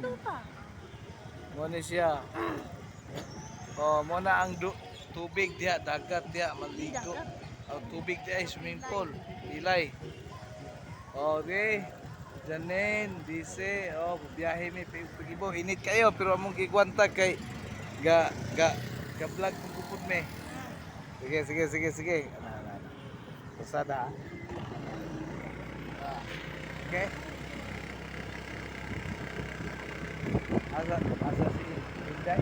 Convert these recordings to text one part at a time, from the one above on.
Ato pa. Mo ni siya. Oh, mo na ang tubig diha, dagat diha, maligo. Ang tubig diha ay swimming pool, pilay. Oh, okay. Janen, dice, oh, biyahe mi pagibo, init kayo pero among gigwanta kay ga ga ga vlog kung gupod mi. Sige, sige, sige, sige. Ana, ana, ana. Pasada, ah. Ah, okay. Asa asa si Inday?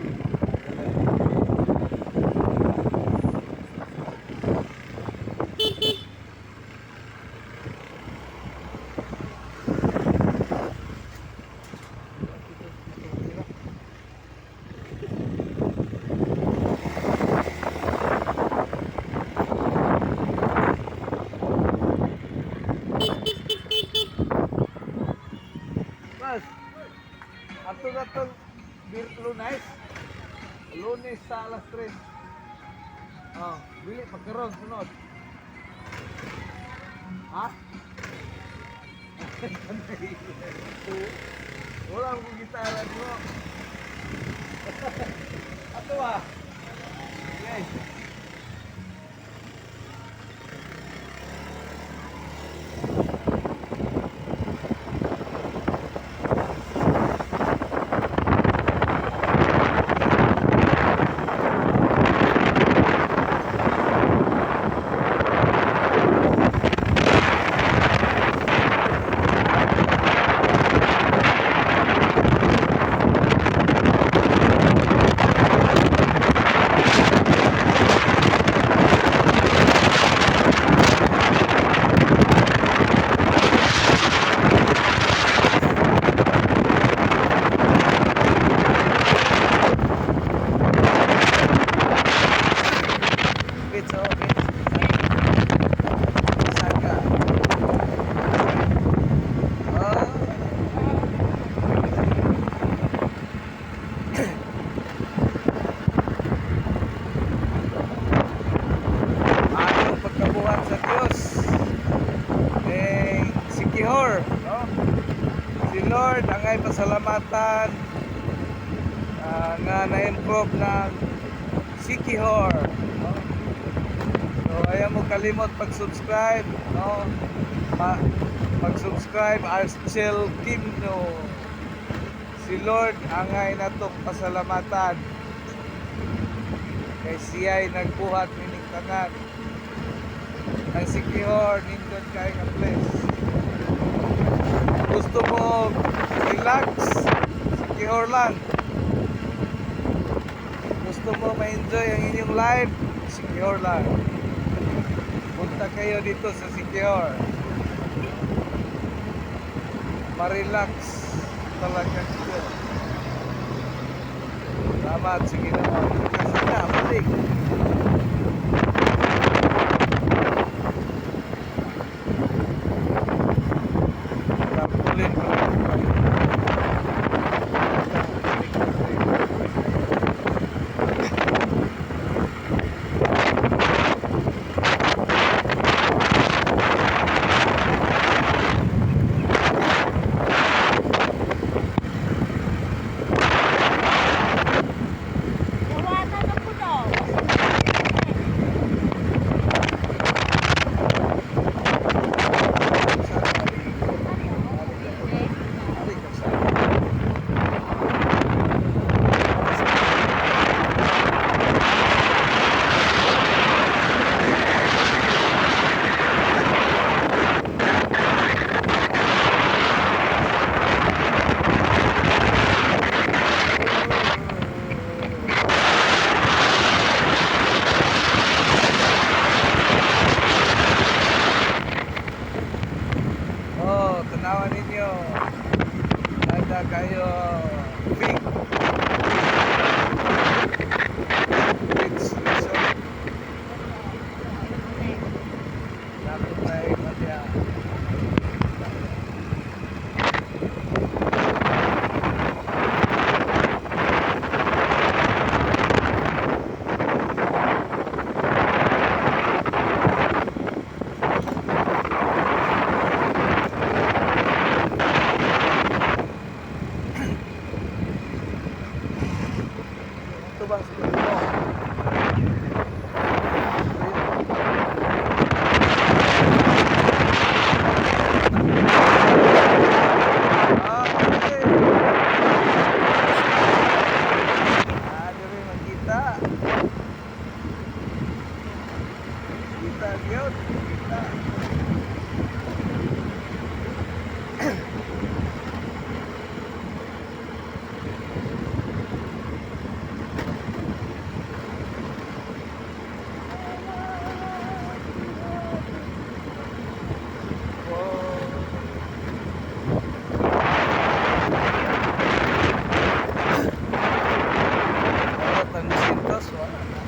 Bas. Ato na to Lunes. Lunes sa alas 3. Oh, dili pagkaron sunod. Ha? Wala akong gitara bro. Ato ah. Okay. Beach, oh, beach. Saka. Oh. Anong pagkabuhat sa Diyos? Eh, si Kihor, no? Si Lord, angay pasalamatan nga na-improve ng Sikihor, no? So ayaw mo kalimot pag-subscribe, no? Pag-subscribe Archel Kimno. Si Lord angay natok pasalamatan. Kay siya'y nagbuhat nining tanan. Ang Sikihor nindot kay nga place. Gusto mo relax, Sikihor lang. Gusto mo ma-enjoy ang inyong life, Sikihor lang. Punta kayo dito sa Sikihor. Ma-relax talaga kayo. Salamat, sige naman. Kasi na, balik. Tarpaulin pala. Dawatan na po daw. Oh, tanawan ninyo. Ada kayo big beach resort. Dapat tayo madya. Atubang sa Ginoo. Ah, okay. Ah, diri makita. Kita gyud, kita. Wow. Wala tang sintos, wala na.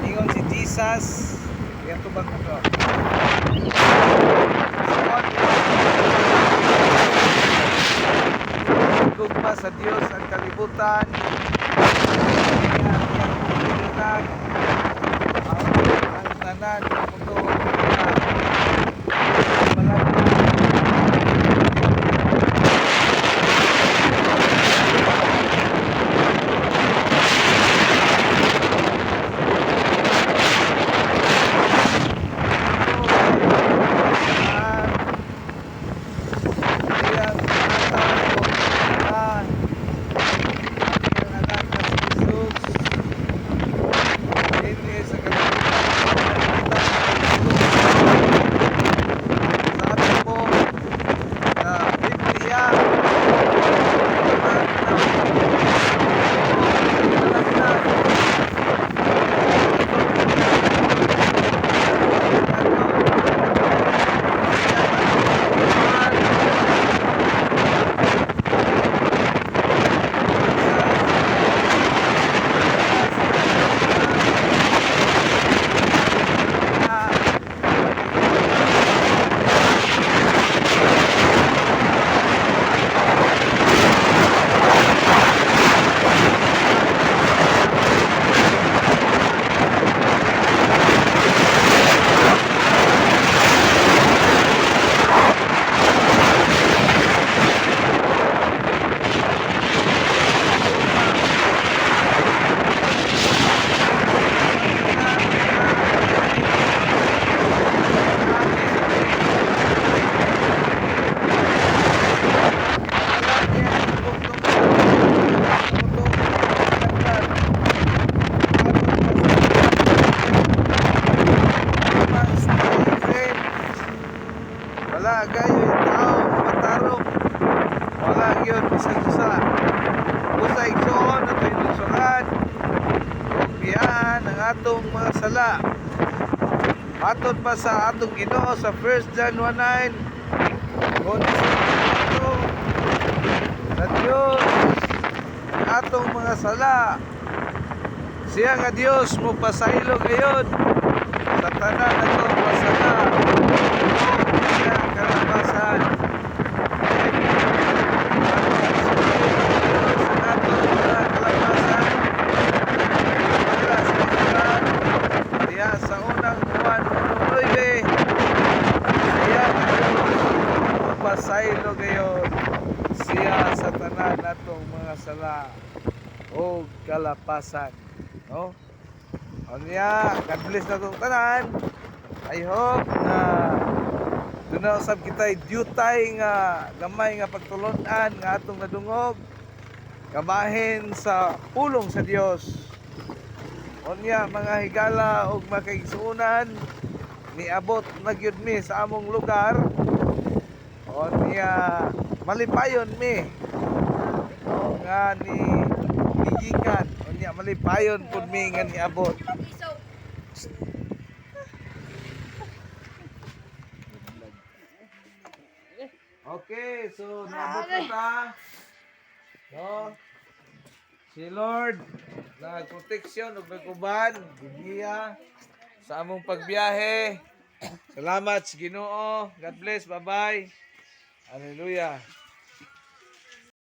Ingon si Jesus, ito bang ito? Gugma sa Dios ang kalibutan. Kaya iyang bulag ang tanan mutuo na balag. Iyang ata ang anak na si Jesus. Hindi sa kalibutan. Sabi po na Biblia, Wala gayo yung tao matarong. Wala gyud bisan usa. Usa igsoon ato inugsuran ug biyaan ang atong mga sala. Matod pa sa atong Ginoo sa 1 John 1:9, kung ito sa Diyos ang atong mga sala, siya nga Diyos mo pasaylo gayon sa tanan atong masala o siya kalabasan. Diyos ang atong mga kalabasan para sa isulat diya sa unang Juan 1:9, siya nga Diyos mapasaylo gayon siya sa tanan natong mga sala o kalapasan, no? Unya, God bless na itong tanan. I hope na doon na usab kita'y dutay nga gamay nga pagtulunan nga atong nadungog kabahin sa pulong sa Dios. Unya, mga higala ug makaigsuonan, niabot na gyud mi sa among lugar. Unya, Malipayon mi. Oh, nga ni gigikan. Unya malipayon pud mi nga niabot. Iso. Okay, so naabot na ta. No? Si Lord nagproteksyon ug nag-uban, gigiya sa among pagbiyahe. Salamat sa Ginoo. God bless. Bye-bye. Hallelujah.